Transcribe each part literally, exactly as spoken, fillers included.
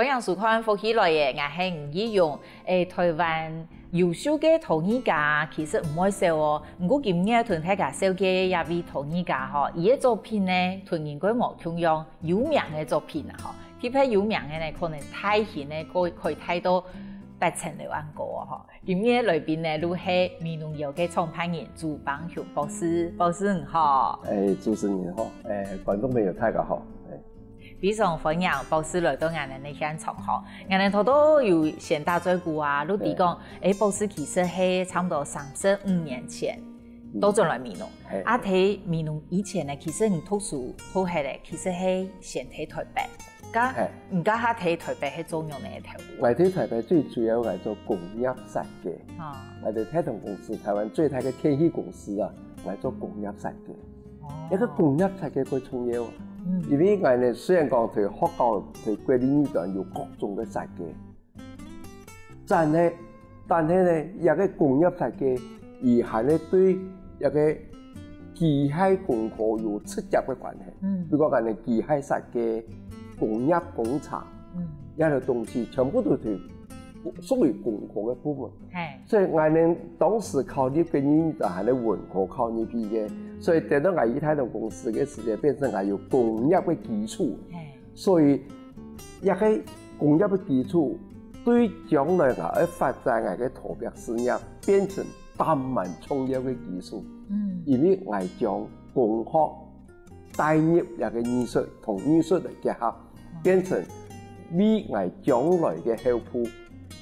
歡迎收看《福氣來了》，𠊎係吳奕蓉。欸，臺灣優秀个陶藝家其實毋會少哦。毋過今日同大家紹介个這位陶藝家吼，佢个作品呢，同人較無共樣，有名个作品啊吼。特別有名个呢，可能大型个可以，可以大到八層樓恁高哦吼。今日个來賓呢，就係美濃窯个創辦人朱邦雄博士。博士你好。欸，主持人好，欸，觀眾朋友大家好。欸。 非常歡迎博士來到𠊎等个現場吼。𠊎等頭頭有先打嘴鼓啊，就知講，欸，博士其實係差不多三十五年前，倒轉來美濃。係。啊，在美濃以前呢，其實你讀書讀下來，其實係先在臺北。該，係。你該下在臺北係做仰般个頭路？𠊎在臺北最主要來做工業設計。啊。𠊎在大同公司，臺灣最大个電器公司啊，來做工業設計。 哦。這个工業設計較重要啊。嗯。因為𠊎呢，雖然講在學校、在國立藝專有各種个設計，但係，但係呢，這个工業設計，佢還係對這个機械工科有直接个關係。嗯。比如講，𠊎呢，機械設計、工業工程，嗯。這个東西全部都係屬於工科个部分。係。所以𠊎呢，當時考入个呢，就還係文科考入去个，所以等到𠊎入大同公司个時間，變成𠊎有工業个基礎。係。所以，這个工業个基礎，對將來𠊎愛發展𠊎个陶壁事業，變成當蠻重要个基礎。嗯。因為𠊎將工學 帶入這个藝術，同藝術來結合，變成為𠊎將來个後步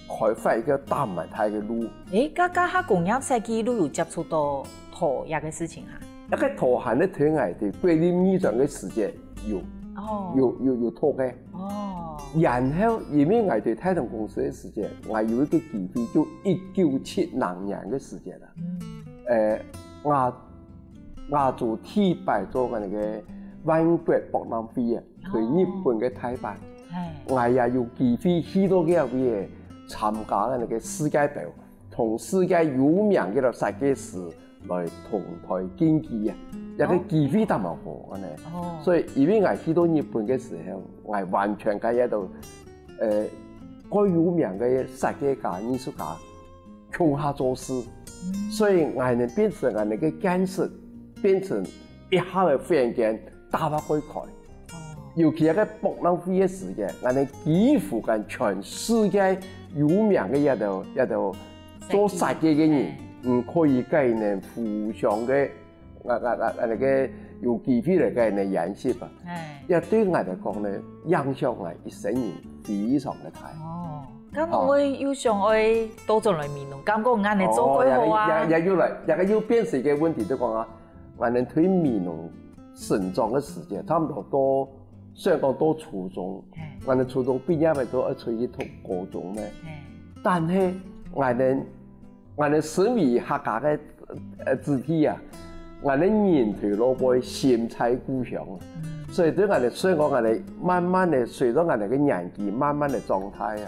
開發一个當蠻大个路。欸，該，該下工業設計你有接觸到陶這个事情啊？這个陶還係在𠊎在國立藝專个時節有，哦。有，有，有讀个。哦。然後因為𠊎在大同公司个時節，𠊎有一个機會，就一九七零年个時節啦。嗯。呃，𠊎 亞洲第一擺做个該个萬國博覽會啊，哦。在日本个大阪。係。𠊎也有機會去到該位參加該个世界盃，同世界有名个設計師來同台競技啊，這个機會當蠻好恁呢。哦。所以因為𠊎去到日本个時候，𠊎完全跟該兜，呃，蓋有名个設計家、藝術家 共下做事。嗯。所以𠊎等變成𠊎等个見識，變成一下个忽然間大發開開。哦。尤其該个博覽會个時間，𠊎等幾乎跟全世界有名个這兜，這兜做設計个人，設計，嗯，可以跟佢等互相个 𠊎，𠊎，𠊎，𠊎該个有機會來跟佢等研習啊。係。這對𠊎來講呢，影響𠊎一生人非常个大。哦，該會毋會又想愛倒轉來美濃，感覺恁呢做較好啊？哦，這个，這，這又來，這个又變成一个問題，就講啊，𠊎等對美濃成長个時間，差不多到，雖然講到初中，係。𠊎等初中畢業个時候愛出去讀高中呢，係。但係𠊎等 𠊎等身為客家个，呃，子弟啊，𠊎等人在外背，心在故鄉啊。嗯。所以對𠊎等，雖然講𠊎等慢慢个，隨著𠊎等个年紀慢慢个長大啊，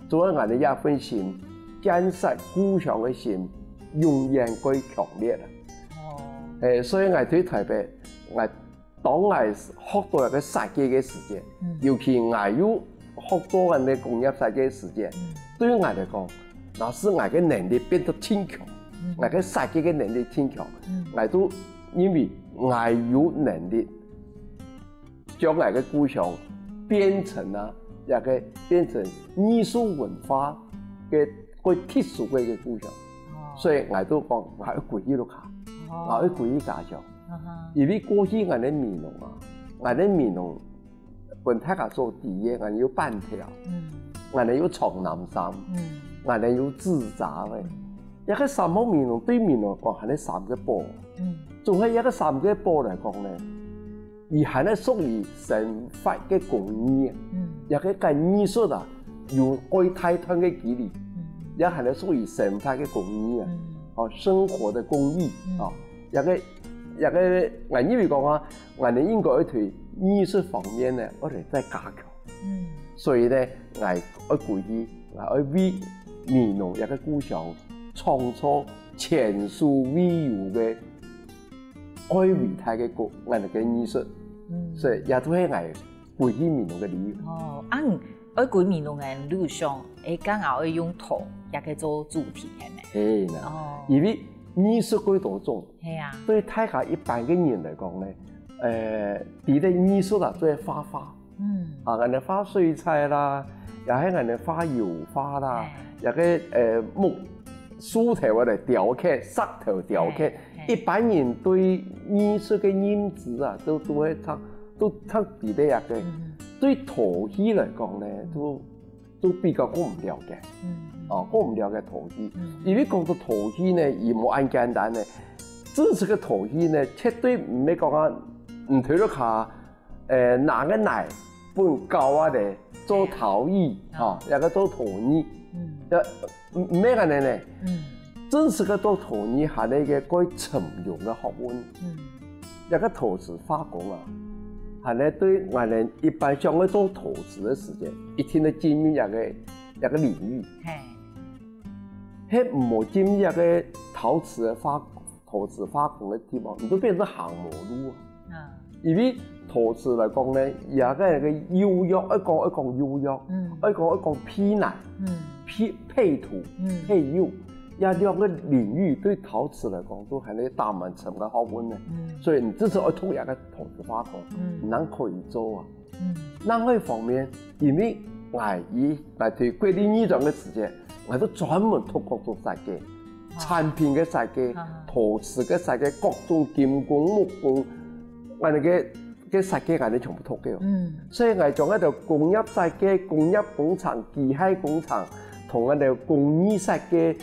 總係𠊎等這份心，見識故鄉个心，永遠蓋強烈啊。哦。欸，所以𠊎對臺北，𠊎 當𠊎學到一个設計个時節，嗯。尤其𠊎又學到恁呢工業設計个時節，嗯。對𠊎來講，若係𠊎个能力變到盡強，嗯。𠊎个設計个能力盡強，嗯。𠊎都認為𠊎有能力將𠊎个故鄉變成啊，一个變成藝術文化个，个特殊个一个故鄉。哦。所以𠊎都講，𠊎愛歸去屋下，哦。𠊎愛歸去家鄉。 啊哈。因為過去𠊎等美濃啊，𠊎等美濃分大家所知个，𠊎等有粄條，嗯。𠊎等有長南衫，嗯。𠊎等有紙遮个。嗯。這个三項美濃對美濃來講，還係三个寶。嗯。總係這个三个寶來講呢，佢還係屬於生活个工藝啊。嗯。這个跟藝術啊，有蓋大段个距離。嗯。這還係屬於生活个工藝啊。嗯。哦，生活的工藝，嗯。哦。 這个，這个，𠊎認為講啊，𠊎等應該愛對藝術方面呢，愛來再加強。嗯。所以呢，𠊎愛歸去，𠊎愛為美濃這个故鄉創造前所未有个蓋偉大个个，𠊎等个藝術。嗯。所以這都係𠊎歸去美濃个理由。哦，啊，你愛歸美濃个路上，會較𠢕愛用桃這個做主題，係無？係啦，哦。因為藝術幾多種，係啊。對大家一般个人來講呢，呃，除了藝術啊，做畫畫，嗯。啊，𠊎等畫水彩啦，也係𠊎等畫油畫啦，係。也个，呃，木，樹頭个雕刻，石頭雕刻，係，係。一般人對藝術个認知啊，都，都會差，都差別个一個。嗯。對陶器來講呢，都，都比較過毋了解。嗯，嗯。哦，過毋了解陶器。嗯。因為講到陶器呢，佢無恁簡單呢。真實个陶器呢，絕對毋係講啊，你推落下，呃，拿个泥分膠啊咧，做陶藝，係啊。吼，也个做陶藝。嗯。呃，毋，毋係恁樣呢。嗯。真實个做陶藝，還係一個過沉重个學問。嗯。這個陶瓷化工啊，還係對𠊎等一般想愛做陶瓷个時間，一定愛進入這個，這個領域。係。係毋好進入這個陶瓷个化，陶瓷化工个地方，你都變成行無路啊。啊。因為陶瓷來講呢，這個，這個釉藥，愛講，愛講釉藥，嗯。愛講，愛講坯泥，嗯。坯，坯土，嗯。坯釉，這兩個領域對陶瓷來講都還係當蠻深个學問呢。嗯。所以你真係愛讀這個陶瓷化工，嗯。你正可以做啊。 嗯。另外一方面，因為𠊎以，𠊎在國立藝專个時節，𠊎都專門讀各種設計，哦。產品个設計，啊。陶瓷个設計，各種金工、木工，𠊎个，个設計𠊎全部讀个哦。嗯。所以𠊎將該兜工業設計、工業工程、機械工程，同該兜工藝設計，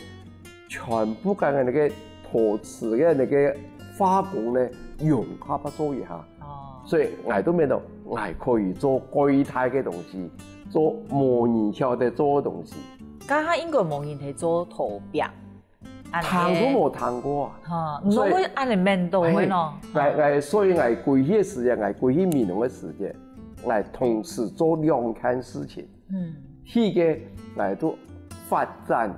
全部跟該个陶瓷个該个化工呢，融合做一下。 哦。所以𠊎都明白，𠊎可以做蓋大个東西，做無人曉得做个東西。該下應該無人會做陶壁，恁樣。聽都無聽過啊。哈，所以，你都會恁樣面對个喏。嘿，𠊎，𠊎，所以𠊎歸去个時間，𠊎歸去美濃个時間，𠊎同時做兩件事情。 嗯。第一個，𠊎都發展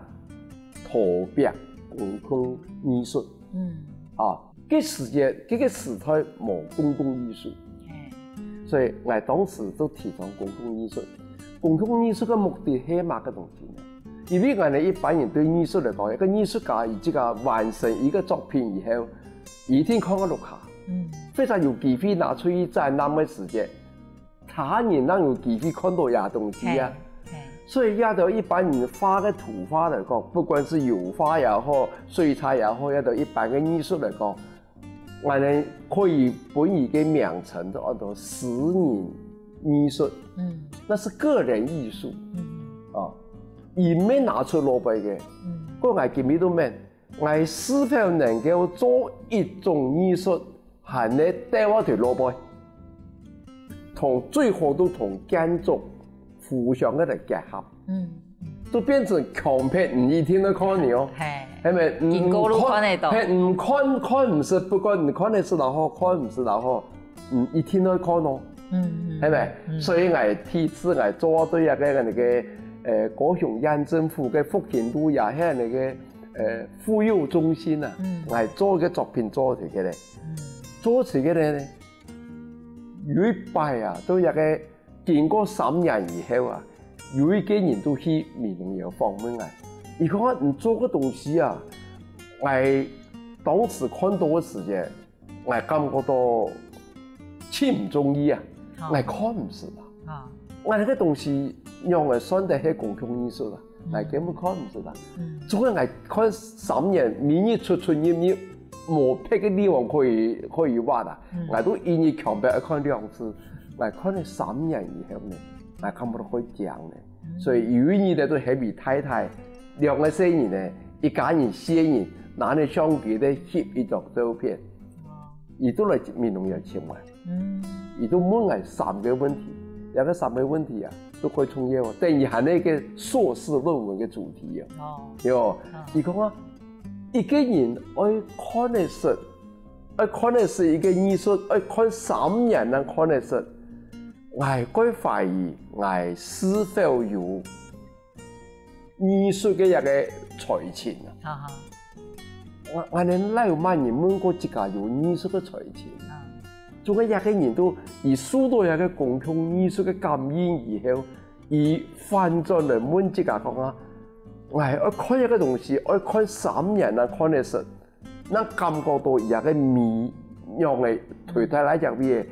陶壁公共藝術。嗯。啊，該時節，該個時代無公共藝術。嘿。所以𠊎當時就提倡公共藝術。公共藝術个目的係麼个東西呢？因為𠊎等一般人對藝術來講，一個藝術家佢自家完成一個作品以後，一定看个落下，嗯。非常有機會拿出去展覽个時節， 他人正有機會看到這東西啊。嘿，嘿。所以這對一般人畫个圖畫來講，不管係油畫也好，水彩也好，這對一般个藝術來講，𠊎等可以分佢个名稱就安到私人藝術，嗯。那是個人藝術，嗯。啊，佢毋係拿出來賣个，嗯。故𠊎今日都問， 𠊎是否能夠做一種藝術，還係兜仔頭路背，同最好都同建築互相个來結合，嗯。就變成強迫你一定愛看你哦，嘿。係無？經過路看得到。係，你看，看毋識，不管你看得識也好，看毋識也好， 嗯，一定愛看哦，嗯，嗯，係無？嗯。所以𠊎第一次𠊎做對該个，該个，呃，高雄縣政府个復興路也係該个，呃，婦幼中心啊，嗯。𠊎做个作品做出來个咧。嗯。做出來个咧，有一擺啊，對該个經過三年以後啊，有一個人就去美濃有訪問𠊎，佢講啊，你做个東西啊，𠊎當時看到个時節， 𠊎感覺到盡毋中意啊，哦。𠊎看毋識啊。哦。𠊎該個東西仰會算得係公共藝術啊？嗯。𠊎根本看毋識啊。嗯。總係𠊎看三年，每日出出入入，無別个地方可以，可以畫啊。嗯。𠊎都一日強迫愛看兩次，𠊎看了三年以後呢，𠊎感覺到會驚呢。嗯。所以有一日呢，就喊佢太太，兩個細人呢，一家人四個人，拿著相機咧翕一張照片。哦。 佢都來美濃有請𠊎。嗯。佢都問𠊎三個問題，這個三個問題啊，都會重要哦。等於還係一個碩士論文个主題啊。哦。對哦。哦。佢講啊，一個人愛看得識，愛看得識一個藝術，愛看三年正看得識。𠊎會懷疑，𠊎是否有 藝術个一個才情啊。哈哈。𠊎，𠊎等哪有麼人問過自家有藝術个才情？啊。總係一個人都，佢受到一個公共藝術个感應以後，佢反轉來問自家講啊：「𠊎愛看一個東西，愛看三年正看得識，正感覺到佢个味，仰仔推到哪隻位仔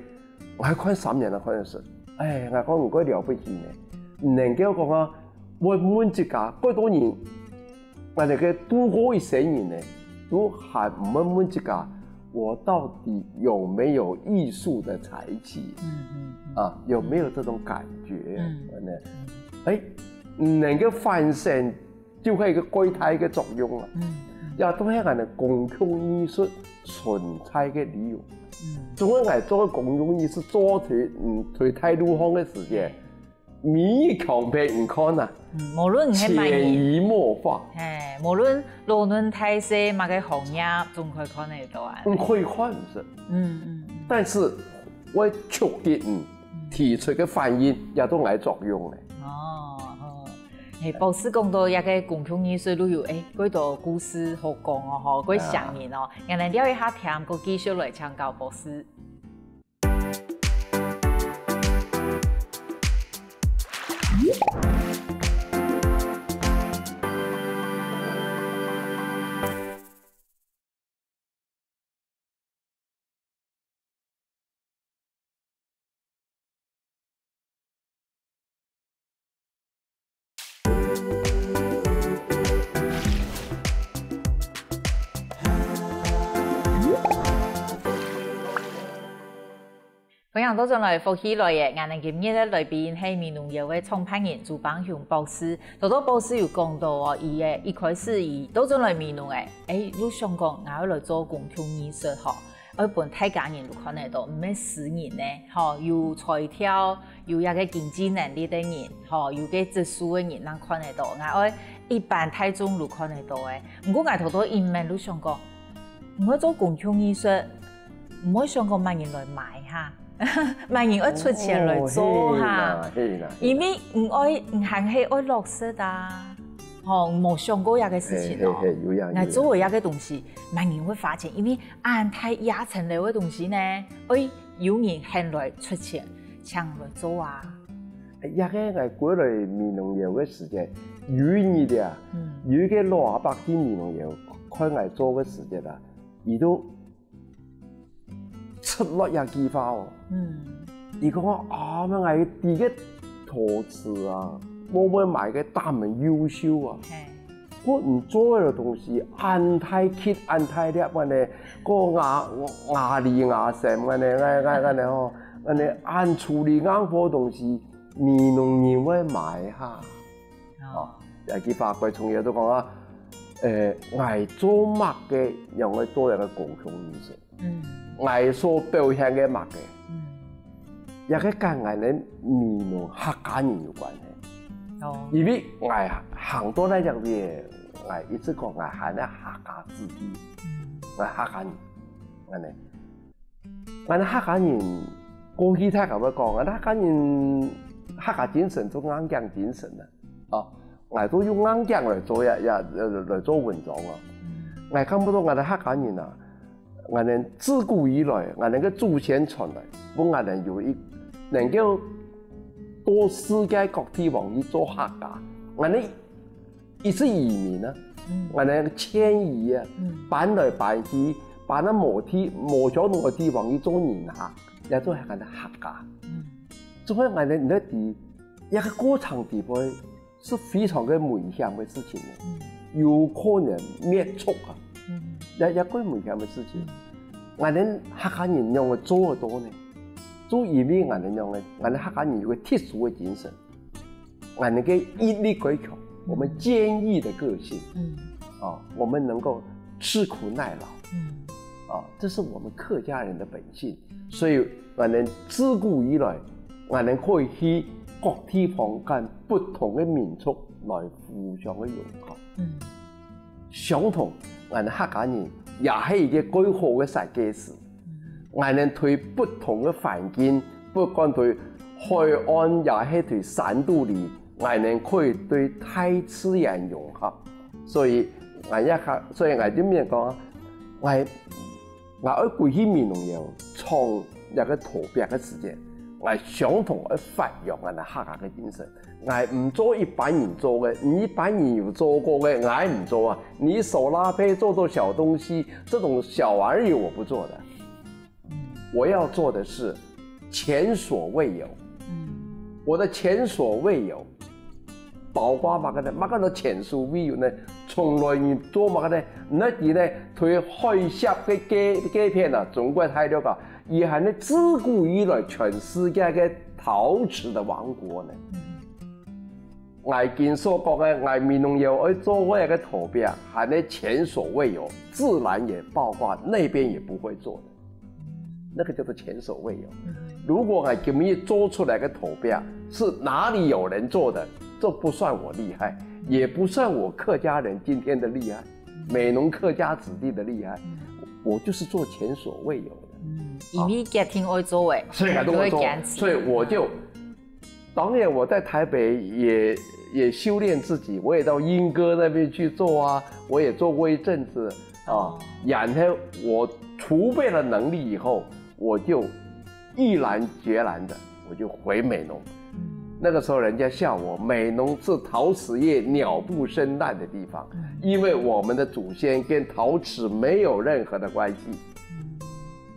，𠊎愛看三年正看得識。」哎，𠊎講你過了不起呢，你能夠講啊，會問自家，幾多人，𠊎等个度過一生人呢，都還毋會問自家，我到底有沒有藝術的才氣？嗯嗯嗯。啊，有沒有這種感覺？嗯。哎，能夠反省，就係一個最大个作用啊。嗯嗯。也都係𠊎等公共藝術存在个理由。嗯。總係𠊎做公共藝術做推，嗯，推大路項个時間， 每一項片你看啊，嗯，無論你係麼人，潛移默化。嘿，無論老嫩大細，麼个行業，總可以看得到啊。嗯，可以看，係。嗯嗯嗯。但是，𠊎觸及你，提出个反應，也都𠊎作用个。哦哦，嘿，博士講到這個公共藝術旅遊，哎，幾多故事好講哦，吼，幾想念哦。𠊎等尞一下，聽過繼續來請教博士。 歡迎倒轉來福氣來了，𠊎等今日个來賓係美濃窯个創辦人朱邦雄博士。頭頭博士有講到哦，佢个一開始佢倒轉來美濃个，哎，就想講𠊎愛來做公共藝術吼，愛分大家人都看得到，毋係私人呢，吼，有才調，有這個經濟能力个人，吼，有个質素个人正看得到，𠊎愛一般大眾都看得到个。毋過𠊎頭頭一面就想講，毋會做公共藝術， 毋會想講麼人來買哈，麼人愛出錢來做哈。哦，係啦，係啦。因為毋愛，毋還係愛落實啊。吼，無想過這個事情哦。嘿，嘿，嘿，有影，有影。𠊎做个這個東西，麼人會花錢？因為恁大這層樓个東西呢，愛有人肯來出錢，請來做啊。這個𠊎過來美濃窯个時節，有一日啊，嗯。有一個老阿伯去美濃窯看𠊎做个時節啊，佢都 出落這句話哦。嗯。佢講啊，啊，𠊎知个陶瓷啊，外背買个當然優秀啊。嘿。𠊎毋做个東西，恁大屐，恁大粒恁呢，个牙，牙裡牙線恁呢，恁，恁，恁呢吼，恁呢，恁處理硬貨東西，美濃人會買哈。哦。哦，這句話過重要，都講啊，呃，𠊎做麼个，仰會做一個公共藝術？ 嗯。𠊎所表現个麼个，嗯。這個跟𠊎等美濃客家人有關係。哦。因為𠊎行到哪隻位，𠊎一直講𠊎還係客家子弟，嗯。𠊎客家人，恁呢。𠊎等客家人，過去大家會講，𠊎等客家人，客家精神，就硬頸精神啊。 哦，𠊎都用硬頸來做呀，呀，呃，來做文章哦。嗯。𠊎看毋到𠊎等客家人啊，𠊎等自古以來，𠊎等个祖先傳來，分𠊎等有一，能夠到世界各地方去做客家。𠊎等一直移民啊，嗯。𠊎等遷移啊，嗯。搬來搬去，搬到無地，無相同个地方去做人客，也做𠊎等客家。嗯。總係𠊎等，你知，一個過程底背， 係非常个危險个事情呢，嗯。有可能滅族啊，嗯。也，也過危險个事情。嗯。𠊎等客家人仰會做得到呢？就因為𠊎等仰个，𠊎等客家人有個特殊个精神，𠊎等个毅力過強，嗯。我們堅毅的個性，嗯。啊，我們能夠吃苦耐勞，嗯。啊，這是我們客家人的本性。 所以，𠊎等自古以來，𠊎等可以去各地方跟不同个民族來互相个融合。嗯。相同，𠊎等客家人也係一個蓋好个設計師。嗯。𠊎等對不同个環境，不管對海岸也係對山肚裡，𠊎等可以對大自然融合。所以，𠊎也客，所以𠊎就面講，𠊎 𠊎愛歸去美濃窯創這個陶壁个時節，𠊎相同愛發揚𠊎等客家个精神。，𠊎毋做一般人做个，你一般人有做過个，𠊎毋做啊。你手拉胚做做小東西，這種小玩意我不做的。我要做的是前所未有。我的前所未有，包括麼个呢？麼个叫前所未有呢？從來你做麼个呢？你知呢？對海峽个該該片啊，中國大陸啊，佢係呢自古以來全世界个陶瓷的王國呢。𠊎今所講个，𠊎美濃窯愛做个个陶壁，還係前所未有，自然也包括那邊也不會做的。那個叫做前所未有。如果𠊎今日做出來个陶壁是哪裡有人做的，這不算我厲害，也不算我客家人今天的厲害，美濃客家子弟的厲害，我就是做前所未有的。因為決定愛做个，所以才都會做，堅持所以我就，當然我在台北也也修煉自己，我也到鶯歌那邊去做啊，我也做過一陣子啊，然後我儲備了能力以後，我就毅然决然的我就回美濃。那個時候人家笑我，美濃是陶瓷業鳥不生蛋的地方，因為我們的祖先跟陶瓷沒有任何的關係。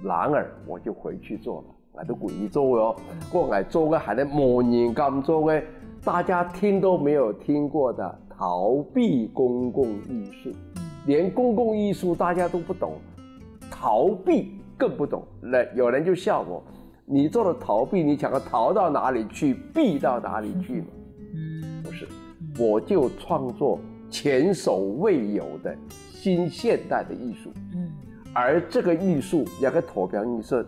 然而我就回去做了，𠊎都回去做了哦。過來做个還係無人敢做个，大家聽都沒有聽過的陶壁公共藝術，連公共藝術大家都不懂，陶壁更不懂。那有人就笑我，你做的陶壁，你想要陶到哪裡去，壁到哪裡去嘛？不是，我就創作前所未有的新現代的藝術。而這個藝術，這個陶壁藝術，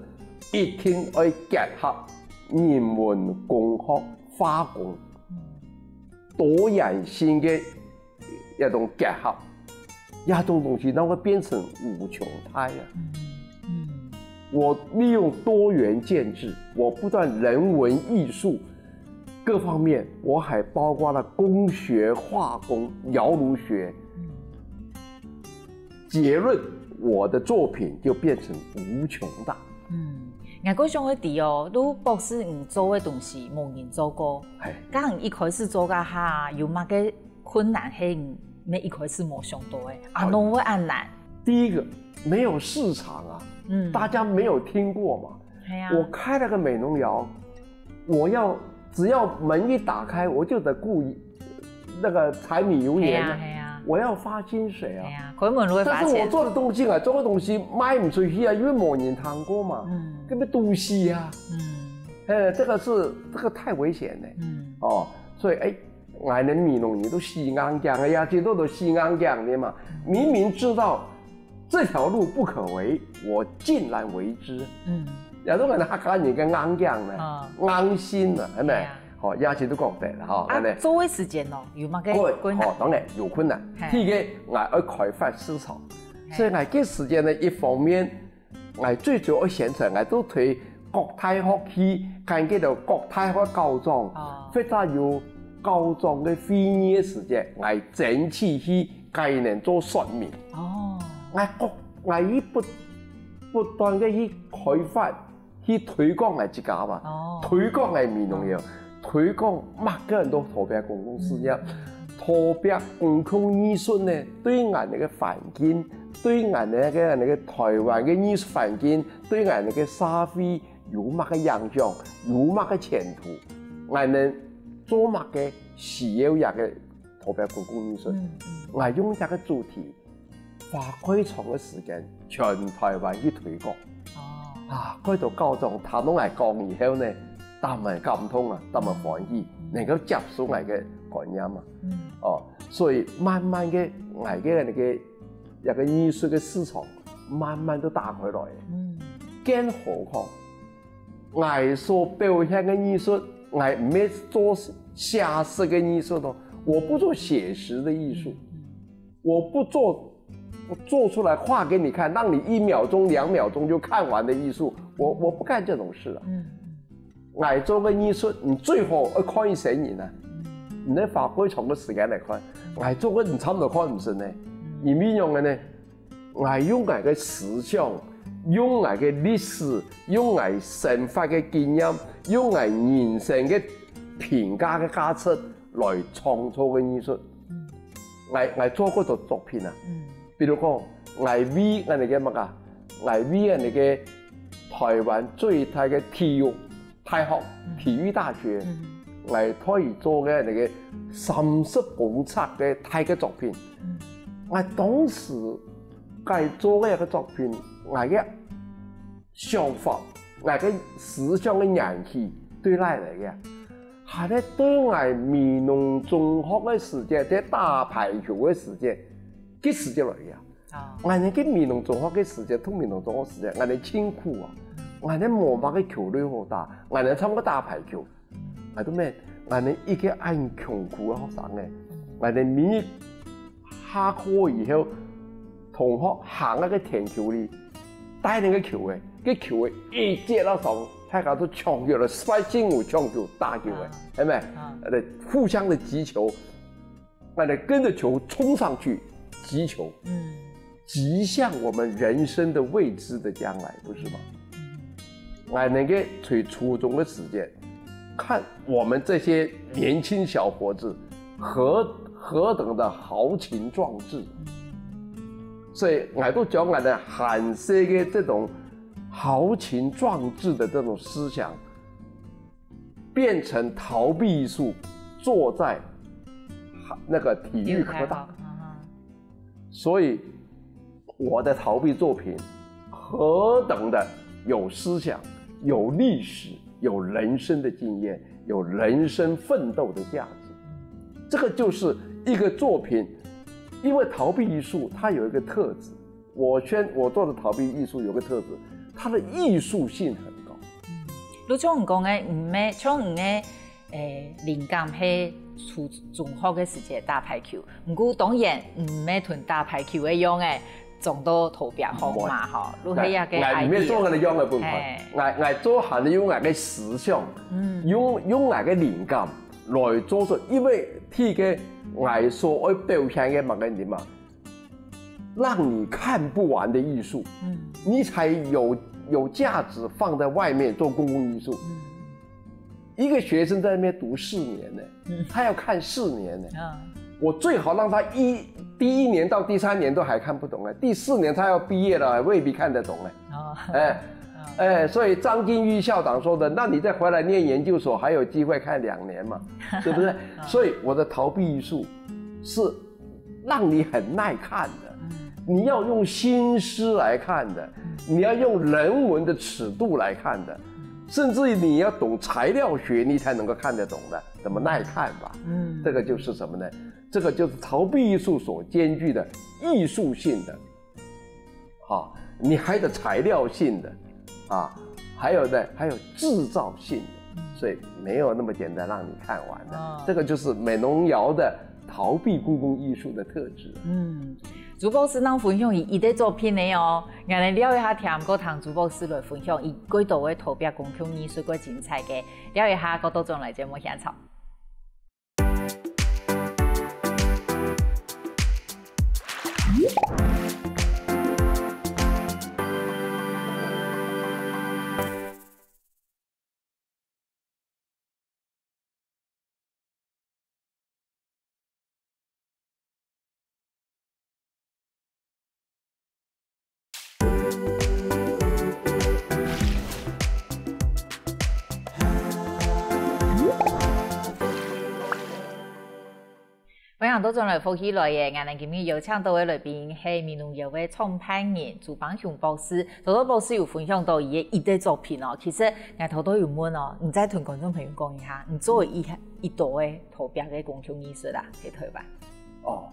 一定要結合人文、工學、化工，多元性个一種結合，這種東西，它會變成無窮大啊。我利用多元建制，我不但人文藝術各方面，我還包括了工學、化工、窯爐學。結論，我的作品就變成無窮大。嗯，𠊎過想个知哦，你博士你做个東西，無人做過。哎，當你一開始做个下，有麼个困難係你一開始無想到个？啊，哪會恁難？第一個，沒有市場啊，嗯，大家沒有聽過嘛。係啊，我開了個美濃窯，我要只要門一打開，我就得顧那個柴米油鹽啊，係啊，係啊，我要發薪水啊。係啊，開門會發錢。但是我做的東西啊，做的東西賣不出去啊，因為沒人聽過嘛，嗯根本都是啊。嗯哎，這個是這個太危險了。嗯哦，所以哎，𠊎等美濃人都死硬頸个呀，這都都死硬頸个嘛。明明知道這條路不可為，我竟然為之。嗯，也都係客家人个硬頸呢，啊硬性呢，係咪係啊？好，也是都講得了哈，啊係咪？，做个時間咯，有麼个各位，困難好，？當然有困難。嘿第一個，𠊎愛開發市場，嘿所以𠊎該時間呢，一方面，𠊎最主要現在𠊎都對各大學去，看該个各大學校長，哦或者有校長个會議个時間，𠊎爭取去該人做說明。哦， 𠊎各𠊎一不不斷个去開發，去推廣𠊎自家嘛，哦推廣𠊎美濃窯，推廣麼个人都陶壁公共事業，陶壁公共藝術呢，對𠊎那個環境，對𠊎那個那個台灣个藝術環境，對𠊎那個社會有麼个影響，有麼个前途，𠊎能做麼个需要這個陶壁公共藝術。嗯嗯，𠊎用這個主題，花幾長个時間，全台灣去推廣。哦，啊，該到校長聽到𠊎講以後呢，當然感動啊，當然歡喜，能夠接受𠊎个觀念啊。嗯哦，所以慢慢个，𠊎个那個一個藝術个市場慢慢都打開來。嗯更何況，𠊎所表現个藝術，𠊎毋係做寫實个藝術哦，我不做寫實的藝術，我不做我做出來畫給你看，讓你一秒鐘、兩秒鐘就看完的藝術，我我不幹這種事啊。嗯𠊎做个藝術，你最好愛看一生人啊，你愛花幾長个時間來看。𠊎做个你差不多看毋成呢，因為樣个呢，𠊎用𠊎个思想，用𠊎个歷史，用𠊎生活个經驗，用𠊎人生个評價个價值來創造个藝術。𠊎，𠊎做過多作品啊，比如講，𠊎為恁呢个麼个，𠊎為恁呢个台灣最大个體育大學，體育大學，𠊎替佢做个恁呢个三十公尺个大个作品。𠊎當時𠊎做个一个作品，𠊎个想法，𠊎个思想个年紀對哪來个？還係對𠊎美濃中學个時節，在打排球个時節，該時節來个。𠊎等个美濃中學个時節，讀美濃中學時節，𠊎等盡苦啊！𠊎等無麼个球類好打，𠊎等參過打排球。𠊎都問，𠊎等一个恁窮苦个學生仔，𠊎等每日下課以後，同學行該个田坵裡，帶等个球仔，該球仔一接到手，大家都搶球來，十八進五搶球打球仔，係無？呃，互相的擊球，那你跟著球衝上去，擊球，嗯，擊向我們人生的未知的將來，不是嗎？嗯，𠊎等个在初中个時節，看我們這些年輕小伙子何，何等的豪情壯志。所以𠊎都將𠊎等還細个這種豪情壯志的這種思想，變成逃避藝術，做在那個體育科大。所以我的逃避作品何等的有思想、有歷史、有人生的經驗、有人生奮鬥的價值。這個就是一個作品，因為逃避藝術它有一個特質，我宣，我做的逃避藝術有個特質，它的藝術性很高。就像你講个，毋係，像你个，欸，靈感係初中學个時節打排球，毋過當然毋係同打排球个樣仔，撞到頭邊項嘛吼，就係一個idea。𠊎，𠊎毋係做恁樣个本款，𠊎，𠊎做還係用𠊎个思想，用，用𠊎个靈感來做出，因為第一個𠊎所愛表現个麼个地方， 讓你看不完的藝術，嗯，你才有，有價值放在外面做公共藝術。嗯，一個學生在那邊讀四年呢，嗯，他要看四年呢。啊，我最好讓他一，第一年到第三年都還看不懂哎，第四年他要畢業了，未必看得懂哎。哦，哎，哦，哎，所以張金玉校長說的，那你再回來念研究所，還有機會看兩年嘛，是不是？哦，所以我的逃避藝術是 讓你很耐看的，嗯，你要用新詩來看的，嗯，你要用人文的尺度來看的，嗯，甚至於你要懂材料學，你才能夠看得懂的，怎麼耐看法？嗯，這個就是什麼呢？這個就是逃避藝術所兼具的藝術性的 哈，你還得材料性的，啊，還有呢，還有製造性的，所以沒有那麼簡單讓你看完的。哦，這個就是美濃窯的逃避公共藝術的特質。嗯，朱博士正分享佢一個作品呢哦，𠊎等尞一下聽，過聽朱博士來分享佢幾多个逃避公共藝術个精彩个，尞一下過倒轉來節目現場。 歡迎倒轉來福氣來了，𠊎等今日邀請到个來賓係美濃窯个創辦人朱邦雄博士。頭頭博士有分享到佢个一個作品哦，其實𠊎頭頭有問哦，你再同觀眾朋友講一下，你做个一，一多个逃避个公共藝術啊，在台灣？哦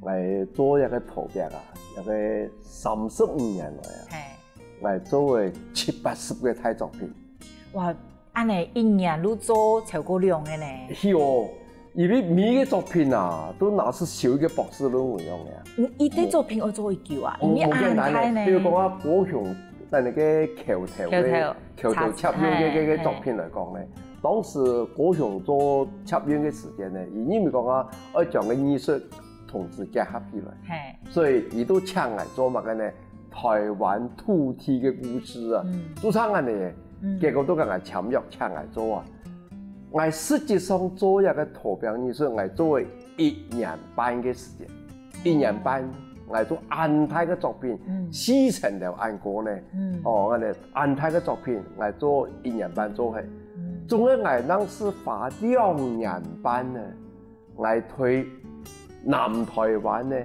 ，𠊎做一個逃避啊，一個三十五年來啊，嘿，𠊎做个七八十個大作品。哇， 恁呢一年就做超過兩個呢。係哦，因為每一個作品啊，都拿去修一個博士論文樣个啊。你一個作品愛做幾久啊？無，你無簡單个。恁大呢？比如講啊，高雄在那個橋頭个，橋頭，橋頭捷運个，嘿，个，个作品來講呢，嘿，當時高雄做捷運个時間呢，因為講啊，愛將个藝術同時結合起來，嘿，所以佢都請𠊎做麼个呢？ 台灣土地个故事啊，嗯，就像恁呢，嗯，結果都跟𠊎簽約，請𠊎做啊。，𠊎實際上做這個投標藝術，𠊎做了一年半个時間，一年半，𠊎做恁大个作品，嗯。四層樓恁高呢，嗯。哦，恁呢恁大个作品，𠊎做一年半做忒。嗯。總共𠊎當時花兩年半呢， 𠊎對南台灣呢，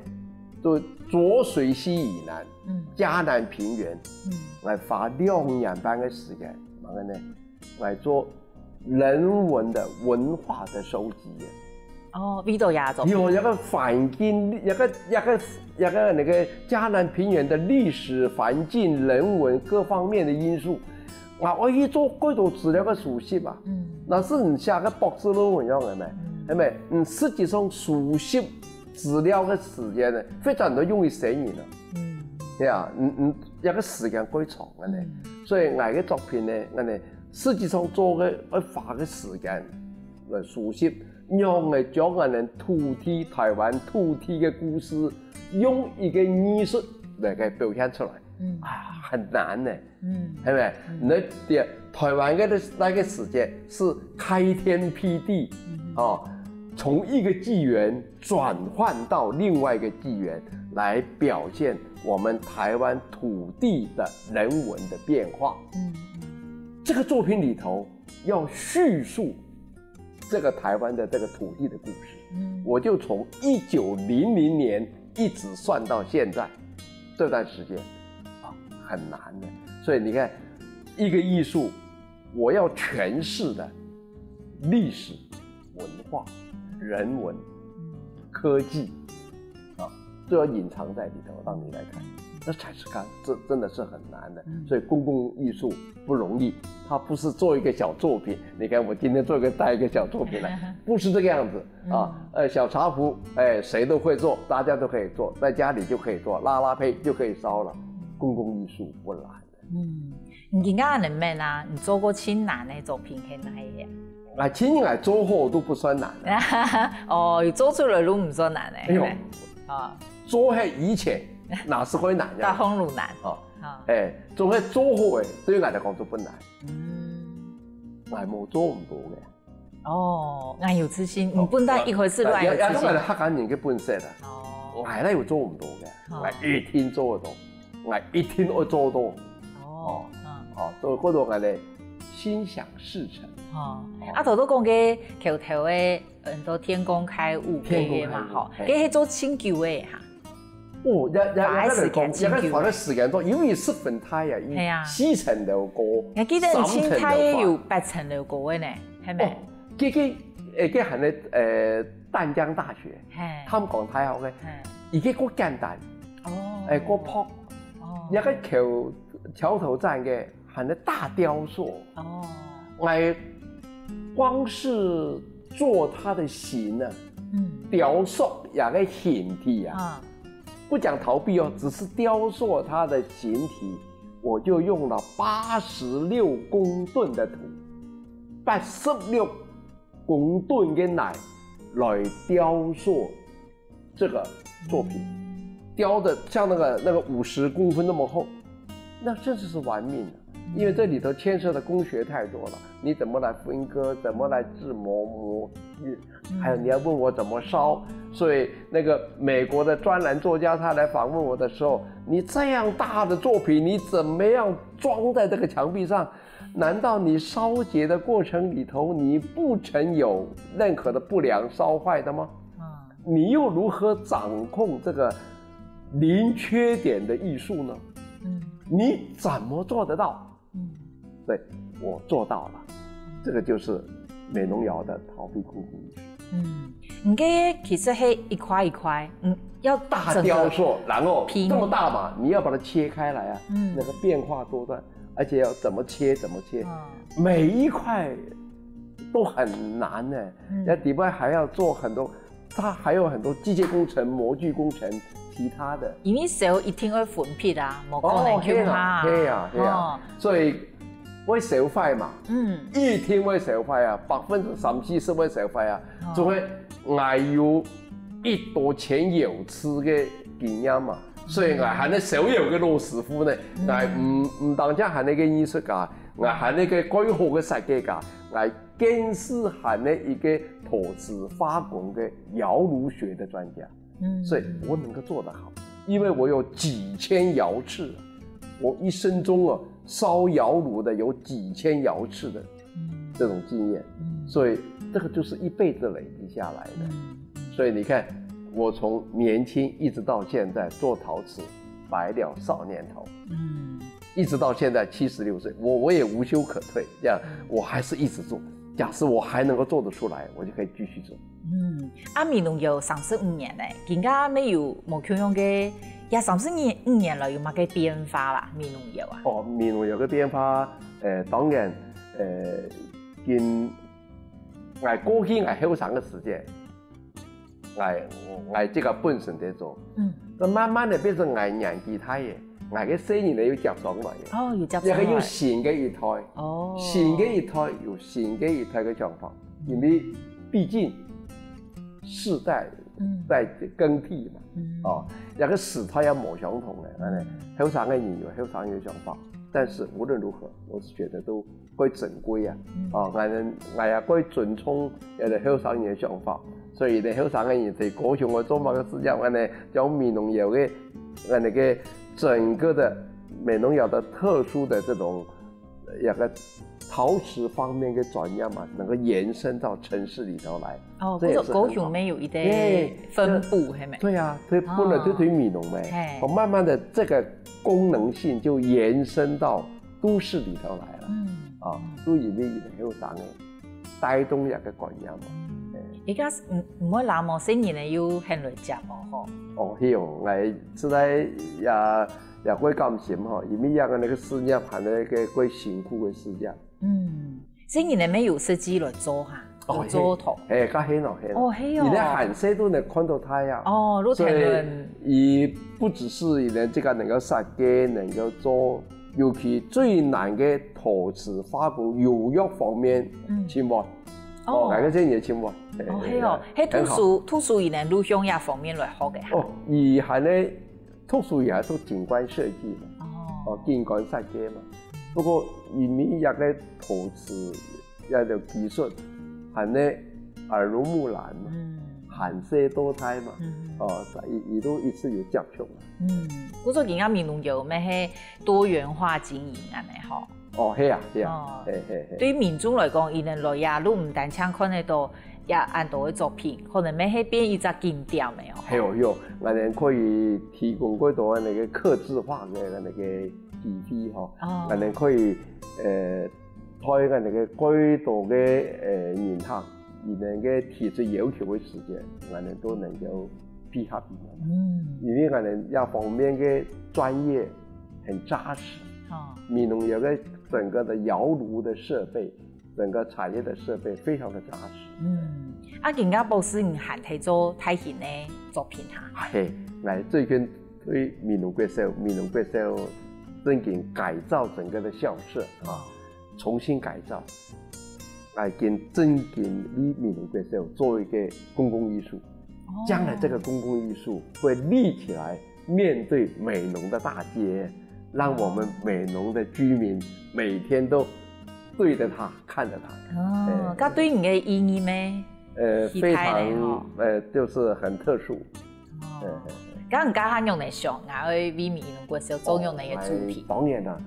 就濁水溪以南，嗯。嘉南平原，嗯。𠊎花兩年半个時間，麼个呢，𠊎做人文的文化的收集。哦，為著這種。有一個環境，一個，一個，一個那個嘉南平原的歷史環境、人文各方面的因素， 𠊎愛去做幾多資料个收集啊。嗯。若係你寫个博士論文樣个咩？嗯。係咪？你實際上收集資料个時間呢，非常的容易死人啊。嗯。對啊，你，你這個時間過長个呢。嗯。所以𠊎个作品呢，𠊎呢，實際上做个，愛花个時間來收集，用來將𠊎等土地，台灣土地个故事，用一個藝術來个表現出來。嗯。啊，很難呢。 嗯。係咪？嗯。那，對，台灣个那個時間是開天闢地，嗯。哦，從一個紀元轉換到另外一個紀元，來表現我們台灣土地的人文的變化。嗯，嗯。這個作品裡頭要敘述這個台灣的這個土地的故事，嗯。我就從一九零零年一直算到現在，這段時間，啊，很難的。所以你看，一個藝術，我要詮釋的歷史、文化、人文、科技，啊，都要隱藏在裡頭，讓你來看。那才是剛，這真的是很難的。嗯。所以公共藝術不容易，它不是做一個小作品。你看我今天做一個，帶一個小作品來，不是這個樣子啊。嗯。呃，小茶壺，哎，誰都會做，大家都可以做，在家裡就可以做，拉拉胚就可以燒了。公共藝術不難。 嗯，你今下恁樣問啊，你做過盡難个作品係哪一個？啊，其實𠊎做好都不算難的。哦，有做出來都毋算難个，哎喲，係咪？啊。做忒以前，那係會難个。到紅爐難。哦，哦。哎，做忒做好个，對於𠊎來講就不難。嗯。𠊎無做毋到个。 哦，恁有自信，哦，你本來一開始就恁有自信。也，也，也係客家人个本色啊。哦。𠊎哪有做毋到个，哦。𠊎一定做得到，𠊎一定會做到。哦，哦，嗯。哦，所以講到𠊎个心想事成。哦，哦。啊，頭先講个橋頭个，很多天工開物个嘛，天工開物，吼，嘿。該係做盡久个哈。 哦，也，也，也，花个時間真久。也花个時間多，因為十分大啊，係啊。四層樓高，你記得你盡大个有八層樓高个呢，係無？哦，這個，誒，這還係，呃，淡江大學，嘿。淡江大學个，嘿。這個較簡單，哦。誒，較薄，哦。這個橋，橋頭站个 還係大雕塑。哦。𠊎光是做它的形啊，嗯。雕塑這個形體啊，啊。不講陶壁哦，只是雕塑它的形體，我就用了八十六公噸的土，八十六公噸个泥來雕塑 這個作品，雕得像那個，那個五十公分那麼厚，那真的是玩命啊。因為這裡頭牽涉的工學太多了，你怎麼來分割，怎麼來製模模，還有你要問我怎麼燒，所以那個美國的專欄作家他來訪問我的時候，你這樣大的作品，你怎麼樣裝在這個牆壁上？難道你燒結的過程裡頭，你不曾有任何的不良燒壞的嗎？啊。 你又如何掌控這個零缺點的藝術呢？嗯。你怎麼做得到？嗯。對，我做到了。這個就是美濃窯的陶壁工藝。嗯，你該其實係一塊一塊，嗯，要大雕塑，然後拼。這麼大嘛，你要把它切開來啊，嗯。那個變化多端，而且要怎麼切，怎麼切，嗯。每一塊都很難呢。嗯。那裡面還要做很多 它還有很多機械工程、模具工程，其他的。因為燒一定愛分別啊，無可能共下啊。哦，係啊，係啊，係啊。哦。所以會燒壞嘛，嗯。一定會燒壞啊，百分之三四十會燒壞啊。哦。總係𠊎有一多錢有次个經驗嘛，所以𠊎還係燒窯个老師傅呢，嗯。𠊎毋，毋單淨還係个藝術家， ，𠊎還係一個蓋好个設計家，𠊎更係還係一個陶瓷化工个窯爐學的專家。嗯，所以我能夠做得好，因為我有幾千窯次，我一生中啊，燒窯爐的有幾千窯次的這種經驗，所以這個就是一輩子累積下來的。所以你看，我從年輕一直到現在做陶瓷，白了少年頭，嗯，一直到現在七十六歲，我我也無休可退，這樣我還是一直做。假使我還能夠做得出來，我就可以繼續做。嗯，啊，美濃窯三十五年呢，今下乜有無共樣个，這三十五年來有麼个變化啦？美濃窯啊？哦，美濃窯个變化，呃，當然，呃，跟𠊎過去𠊎後生个時間，𠊎𠊎這個本身在做，嗯，那慢慢的變成𠊎年紀大了，𠊎个細人仔又接上來了，哦，有接上來，這個又新个一代，哦，新个一代有新个一代个想法，因為畢竟世代在更替嘛，哦，這個時代也無相同了，恁呢，後生个人有後生人个想法，但是無論如何，我是覺得都 蓋珍貴啊！哦，𠊎𠊎也蓋尊重這兜後生人个想法，所以這兜後生个人在高雄愛做麼个事情，恁呢將美濃窯个恁呢个整個的美濃窯的特殊的這種一個陶瓷方面个專業嘛，能夠延伸到城市裡頭來。哦，這也是很好。故所高雄乜有一個分布，係無？對啊，佢本來就對美濃嘛，哦，慢慢的這個功能性就延伸到 都市裡頭來了。嗯，啊，都因為佢兜後生个帶動這個觀念嘛。嗯，而家毋毋會啦，無細人仔又肯來接哦吼。哦，係哦，𠊎實在也也蓋感心吼，因為這個該個事業還係一個蓋辛苦个事業。嗯，細人仔乜有實際來做哈？ 哦，做陶。係，該係喏，係喏。哦，係哦。你在還細都能看到佢啊。哦，露天人。所以佢不只是佢能這個能夠設計，能夠做，尤其最難个陶瓷、化工、釉藥方面，嗯，盡會。哦，哦，該個真个盡會。哦，係哦，係讀書讀書佢能路向這方面來學个哈。哦，佢還係 讀書也係讀景觀設計嘛，哦，景觀設計嘛。不過因為這個陶瓷這個技術，還係耳濡目染嘛，還細到大嘛，哦，佢佢都一直有接觸嘛。嗯，故所今下美濃窯乜係多元化經營恁呢吼。 哦，係啊，係啊，係係係。對民眾來講，佢等來這就毋單淨看得到這恁多个作品，可能乜係變一隻景點个哦。係哦，係哦，𠊎等可以提供蓋多个客製化个該個基地吼，𠊎等可以呃，對𠊎等个蓋多个呃人客，佢等个提出要求个時間，𠊎等都能夠配合佢等。嗯，因為𠊎等這方面个專業 很扎實。哦，美濃窯个整個的窯爐的設備，整個產業的設備非常的扎實。嗯，啊，今下博士你還在做大型个作品哈？係，𠊎最近對美濃國小，美濃國小正經改造整個的校舍啊，重新改造。𠊎今正經為美濃國小做一個公共藝術，將來這個公共藝術會立起來， 面對美濃的大街，讓我們美濃的居民每天都對著它，看著它。哦，該對你个意義咩？呃，非常，呃，就是很特殊。哦，該你該下仰仔想，𠊎愛為美濃國小做仰仔个主題？當然啦，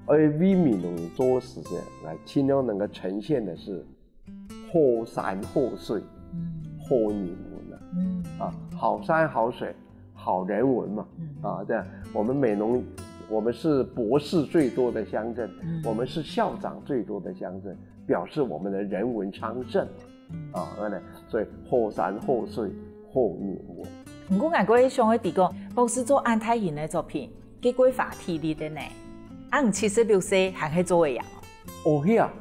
愛為美濃做事情，𠊎盡量能夠呈現的是 好山好水，好人文啊，啊，好山好水，好人文嘛，啊，這樣，我們美濃，我們是博士最多的鄉鎮，我們是校長最多的鄉鎮，表示我們的人文昌盛，啊，恁呢，所以好山好水，好人文。毋過𠊎還想愛知講，博士做恁大型个作品， 結果花體力个呢。啊，你七十六歲還係做得樣哦？哦，係啊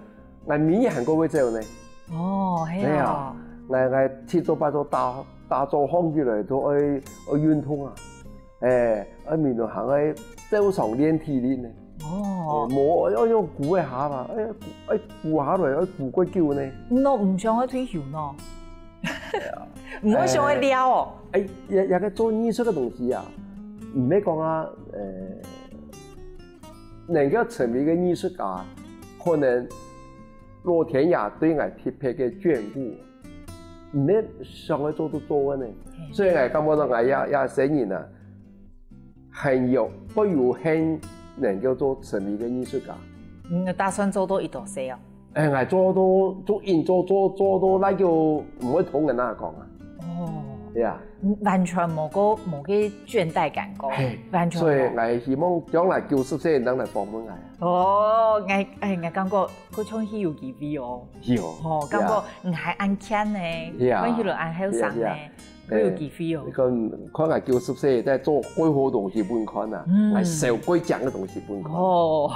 ，𠊎明日還過會走呢。哦，係啊。係啊，𠊎𠊎七早八早打打早䟘起來都愛愛運動啊，欸，愛明日還愛照常練體力呢。哦，無愛愛跍一下嘛，愛愛跍下來愛跍幾久呢？你都毋想愛退休喏？毋會想愛尞哦？欸，也也个做藝術个東西啊，毋係講啊，呃。 能夠成為一個藝術家，可能老天爺對𠊎特別个眷顧，毋係想愛做就做个呢。所以𠊎感覺到𠊎這這生人啊，很有，會有很能夠做成為一個藝術家。你打算做到幾多歲哦？哎，𠊎做到做緊做做做到那個毋會同人那講啊。哦，對啊，完全無个無个倦怠感覺，嘿，完全無。所以𠊎希望將來九十歲人來訪問𠊎啊。哦，𠊎哎，𠊎感覺好像係有機會哦。有，哦，感覺你還恁健呢，呀看起來恁後生呢呀，會有機會哦你。看看𠊎九十歲在做過好東西分你看啊，嗯還少過獎个東西分你看。哦，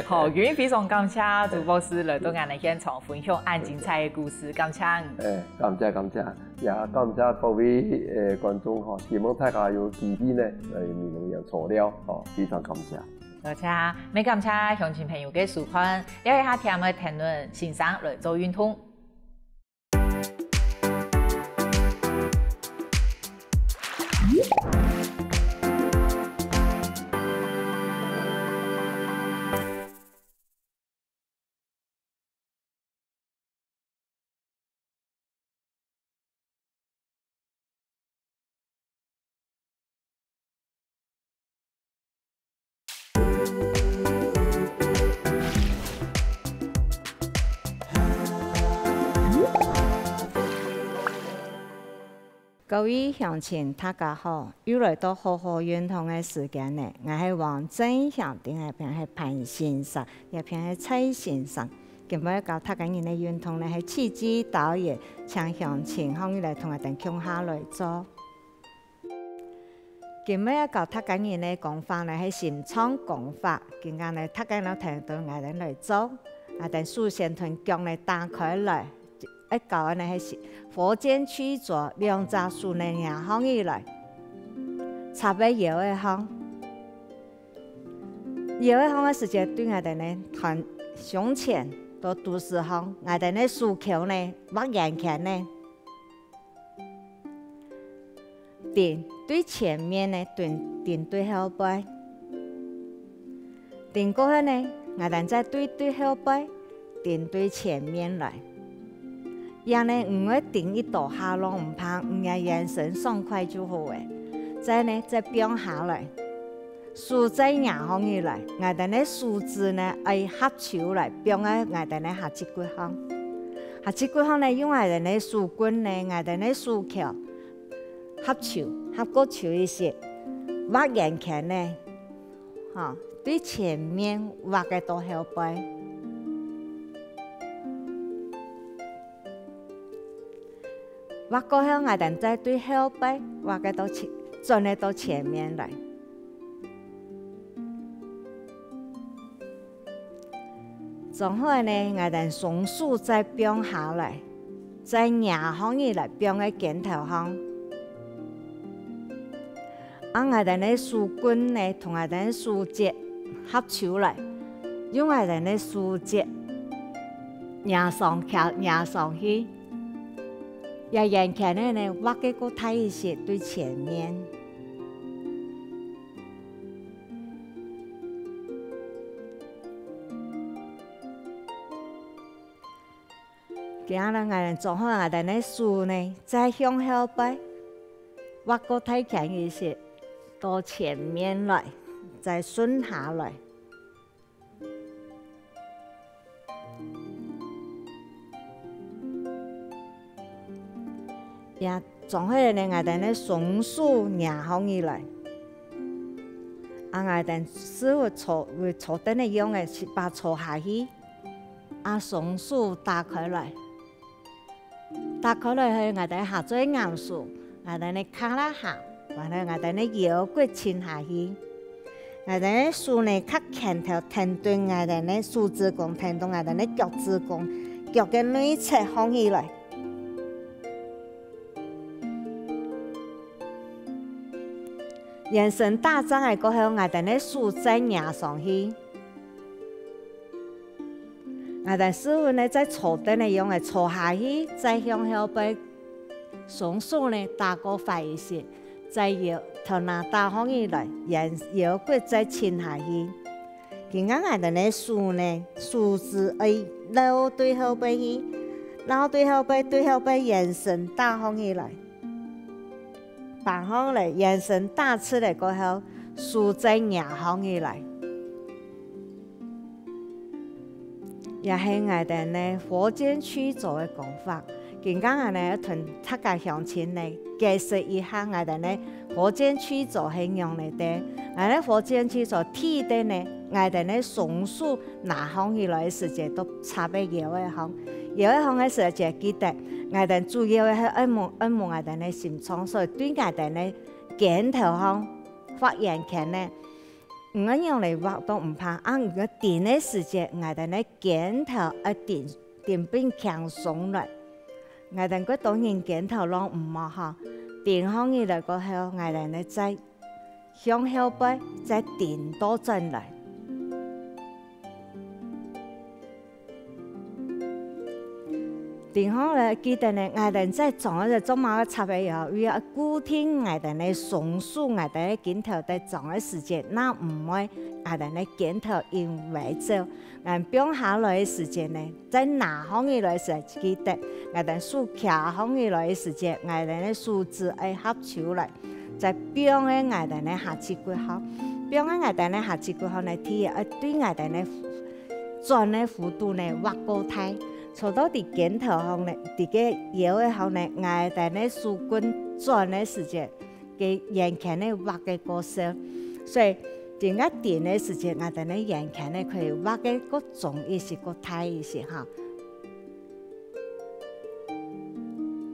好，今日非常感謝朱博士來到𠊎等現場分享恁精彩个故事，感謝你。哎，感謝感謝，也感謝各位呃觀眾吼，希望大家有機會呢，來美濃園坐尞吼，非常感謝。多謝，也感謝鄉親朋友个收看，尞一下聽个評論，先生來做運動。各位鄉親，大家好！又來到好好運動个時間呢。𠊎係王正祥，頂下片係潘先生，這片係蔡先生。今晡日教大家人个運動呢係氣機導引，請鄉親䟘起來同𠊎等共下來做。今晡日教大家人个功法呢係心臟功法，今下呢大家人聽到𠊎等來做，𠊎等首先同腳呢打開來。 愛教个呢係佛肩屈左，兩隻手呢擎䟘起來，插在腰仔項。腰仔項个時節，對𠊎等呢團胸前到肚屎項，𠊎等呢手口呢畫圓圈呢。 頂對前面呢，頂頂對後背。頂過後呢，𠊎等再對對後背，頂對前面來。這呢毋會頂一刀下落，毋怕，你个圓身爽快就好了。再呢，再放下來。 手再擎䟘起來，𠊎等个手指呢愛合手來放在𠊎等个下脊骨項。下脊骨項呢用𠊎等个手根呢，𠊎等个手口合手，合過手一息，畫圓圈呢，吼，對前面畫个到後背。 畫過後，𠊎等再對後背畫个到前，轉个到前面來。轉好呢，𠊎等雙手再放下來，再擎䟘起來放个肩頭項。 啊𠊎等个手根呢，同𠊎等个手節合手來，用𠊎等个手節擎上擎擎上去，這圓圈仔呢畫个過大一息對前面。 今下𠊎等做好𠊎等个手呢，再向後背，畫過大圈一息，到前面來，再順下來。也總好呢，𠊎等个雙手擎䟘起來。啊𠊎等師傅坐會坐凳仔樣仔，一把坐下去。 啊雙手打開來。打開來後，𠊎等下嘴頷手，𠊎等个胯下，還有𠊎等个腰骨伸下去。𠊎等个手呢較拳頭跈等𠊎等个手指公，跈等𠊎等个腳趾公，腳个內側䟘起來。圓身打正來過後，𠊎等个手再擎上去。 𠊎等師傅呢，再坐凳仔樣仔坐下去，再向後背，雙手呢打過闊一息，再腰頭那打䟘起來，腰腰骨再伸下去。今下𠊎兜个手呢，手指愛摎對後背去，摎對後背，對後背圓身打䟘起來。放䟘來，圓身打直了過後，手再擎䟘起來。也係𠊎兜呢火箭曲軸个講法。今下𠊎呢同大家鄉親呢解釋一下𠊎兜呢 火箭曲軸係仰仔个。𠊎兜火箭曲軸第一个呢，𠊎兜呢雙手拿䟘起來个時節，都插在腰仔項。腰仔項个時節，記得𠊎兜主要个係愛摸，愛摸𠊎兜个心臟，所以對𠊎兜个肩頭項畫圓圈呢，毋管仰仔畫都毋怕。啊，毋過頂个時節，𠊎兜个肩頭愛頂，頂分輕鬆來。 𠊎兜過多人肩頭摎毋無吼，頂䟘起來過後，𠊎兜呢再向後背再頂倒轉來。頂䟘來，記得呢，𠊎兜再轉个時節，做麼个插个腰，為愛固定𠊎兜呢雙手，𠊎兜个肩頭在轉个時節，正毋會𠊎兜呢肩頭因歪走。 𠊎放下來个時節呢，再拿䟘起來時，記得𠊎兜手擎䟘起來个時節，𠊎兜个手指愛合手來，再放个𠊎兜个下肢骨項。放个𠊎兜个下肢骨項呢，第一愛對𠊎兜个轉个幅度呢畫過大，做到在肩頭項呢，在該腰仔項呢，𠊎兜个手跟轉个時節， 个圓圈仔畫个過細。所以，頂个頂个時節，𠊎兜个圓圈仔可以畫个過中一息，過大一息哈。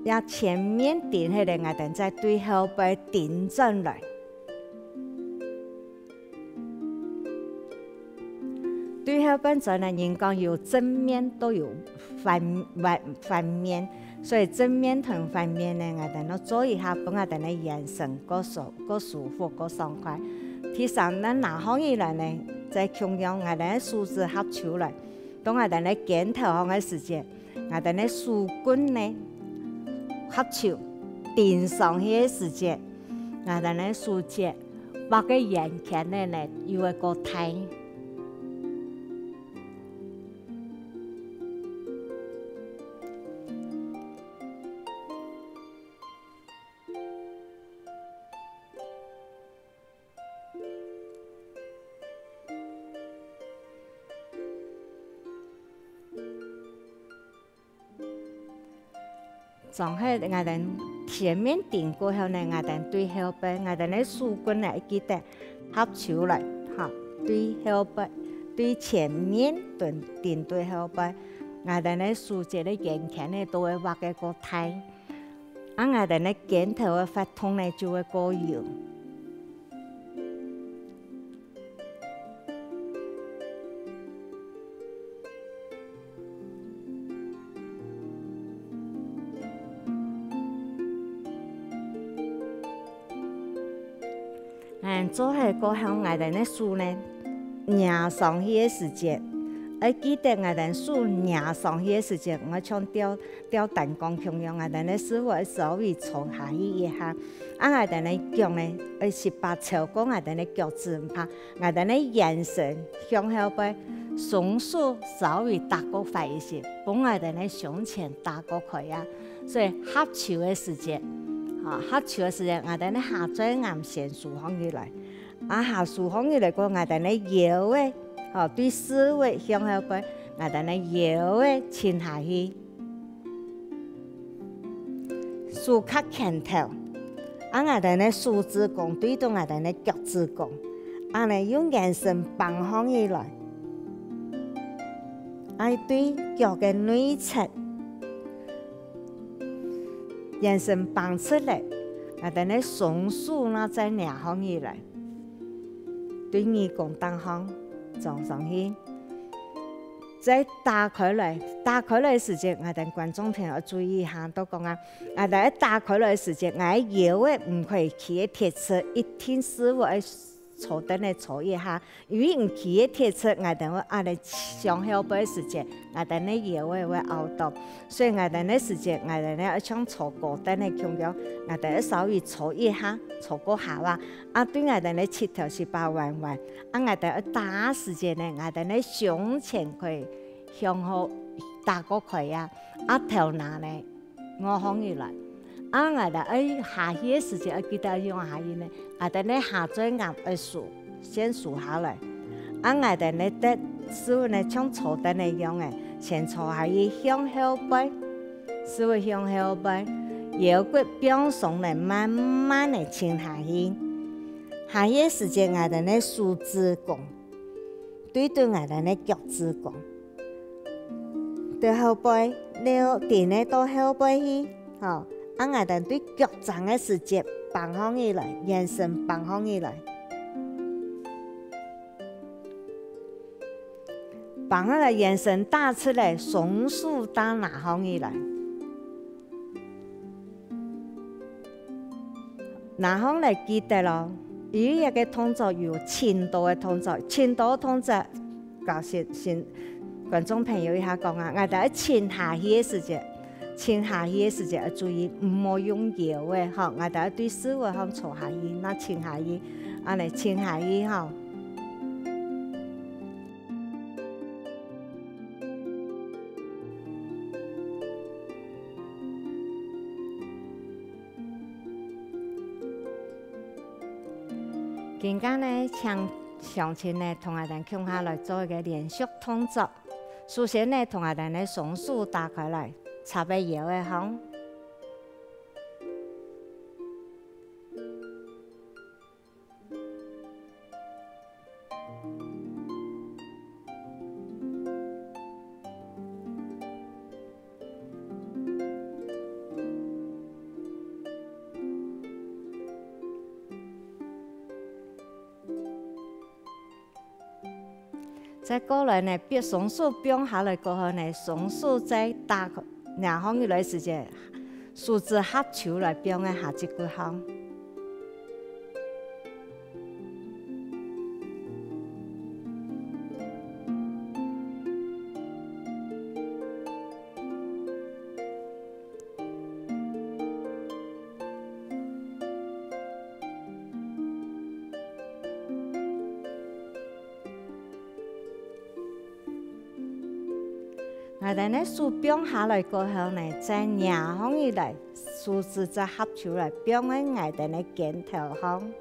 這前面頂忒了，𠊎兜再對後背頂轉來。 對後背轉呢，人講有正面，都有反，反，反面，所以正面同反面呢，𠊎兜愛做一下，分𠊎兜个圓身過舒，過舒服，過爽快。第三，拿䟘起來呢，再共樣，𠊎兜个手指合手來，當𠊎兜个肩頭項个時節， 𠊎兜个手跟呢，合手頂上去个時節，𠊎兜个手節畫个圓圈仔呢，又會過大。 總係𠊎兜前面頂過後呢，𠊎兜對後背，𠊎兜个手跟呢，記得合手來，哈，對後背，對前面頂，頂對後背，𠊎兜个手節个圓圈仔都會畫个過大。 啊𠊎兜个肩頭个活動呢就會過有。嗯，做好過後，𠊎兜个手呢，擎上去个時節，愛記得𠊎兜手擎上去个時節，毋好像吊 吊單槓共樣，𠊎兜个屎朏愛稍微坐下去一下。啊𠊎兜个腳呢，愛十八超過𠊎兜个腳趾，毋怕，𠊎兜个圓身向後背，雙手稍微打過闊一息，分𠊎兜个胸前打過開啊。所以合手个時節，吼，合手个時節，𠊎兜个下嘴頷先收䟘起來。 啊下收䟘起來過，𠊎兜个腰仔，吼，對屎朏向後背，𠊎兜个腰仔沉下去。手揢拳頭，啊𠊎兜个手指公對等𠊎兜个腳趾公，恁仔用圓身挷䟘起來，啊對腳个內側，圓身挷直了，𠊎兜个雙手呢再擎䟘起來。 對耳公頂項裝上去。再打開來，打開來个時節，𠊎兜觀眾朋友注意一下，都講啊，𠊎兜打開來个時節，𠊎个腰仔毋可以企个忒直，一定屎朏愛坐凳仔坐一下，因為毋企个體質，𠊎兜會恁仔向後背時節，𠊎兜个腰仔會拗著。所以𠊎兜个時節，𠊎兜个愛像坐高凳仔共樣，𠊎兜愛稍微坐一下，坐過下啊，啊，對𠊎兜个膝頭係把彎彎，啊，𠊎兜愛打時節呢，𠊎兜个胸前可以向後打過開啊，啊，頭那呢， 臥䟘起來。啊，𠊎兜愛下去个時節，愛記得愛仰下去呢？𠊎兜个下嘴頷愛豎，先豎下來。啊，𠊎兜个凳，屎朏呢，像坐凳仔樣仔，先坐下去向後背，屎朏向後背，腰骨放鬆來，慢慢仔沉下去。下去个時節，𠊎兜个手指公 對準𠊎兜个腳趾公。對後背，溜，頂仔到後背去，吼，啊，𠊎兜對腳踭个時節，挷䟘起來，圓身挷䟘起來。挷䟘來，圓身打直來，雙手打拿䟘起來。 拿䟘來記得哦，因為這個動作有盡多个動作，盡多个動作，教先，先，觀眾朋友一下講啊，𠊎兜愛沉下去个時節，沉下去个時節愛注意，毋好用搖个吼，𠊎兜愛對屎朏項坐下去，那沉下去，恁仔沉下去吼。 今下呢，請鄉親呢，同𠊎兜共下來做一個連續動作。首先呢，同𠊎兜呢雙手打開來，插在腰仔項。 再過來呢，別雙手放下來過後呢，雙手再打開，拿䟘起來時節，手指合手來放在下脊骨項。 𠊎兜个手放下來過後呢，再擎䟘起來，手指再合手來放在𠊎兜个肩頭項。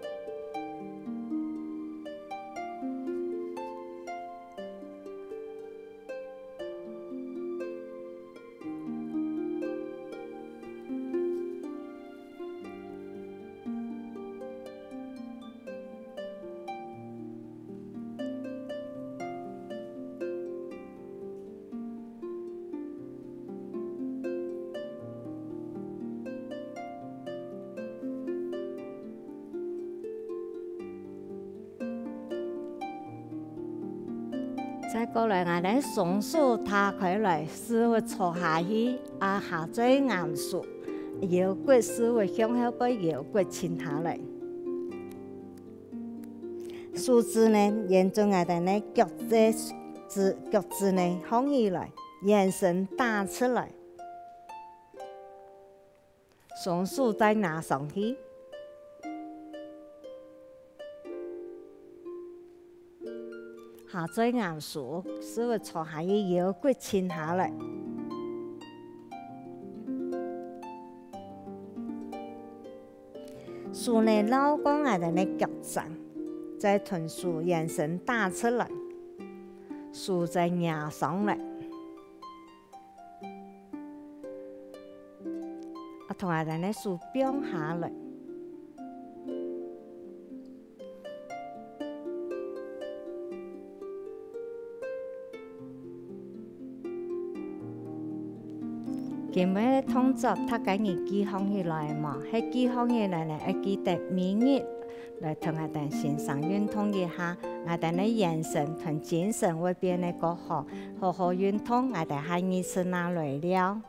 再過來，𠊎兜雙手打開來，屎朏坐下去，啊下嘴頷豎，腰骨屎朏向後背，腰骨沉下來。手指呢，沿著𠊎兜个腳趾，指，腳趾呢，䟘起來，圓身打直來。 雙手再拿上去。下嘴頷豎，屎朏坐下去，腰骨沉下來。手呢，繞過𠊎兜个腳踭，再同手圓身打直來，手再擎上來。 啊，同𠊎兜个手放下來。今晡个動作，大家有記䟘起來無？係記䟘起來呢，愛記得每日 來同𠊎兜先生運動一下，𠊎兜个眼神同精神會變得過好，好好運動，𠊎兜下二次那來尞。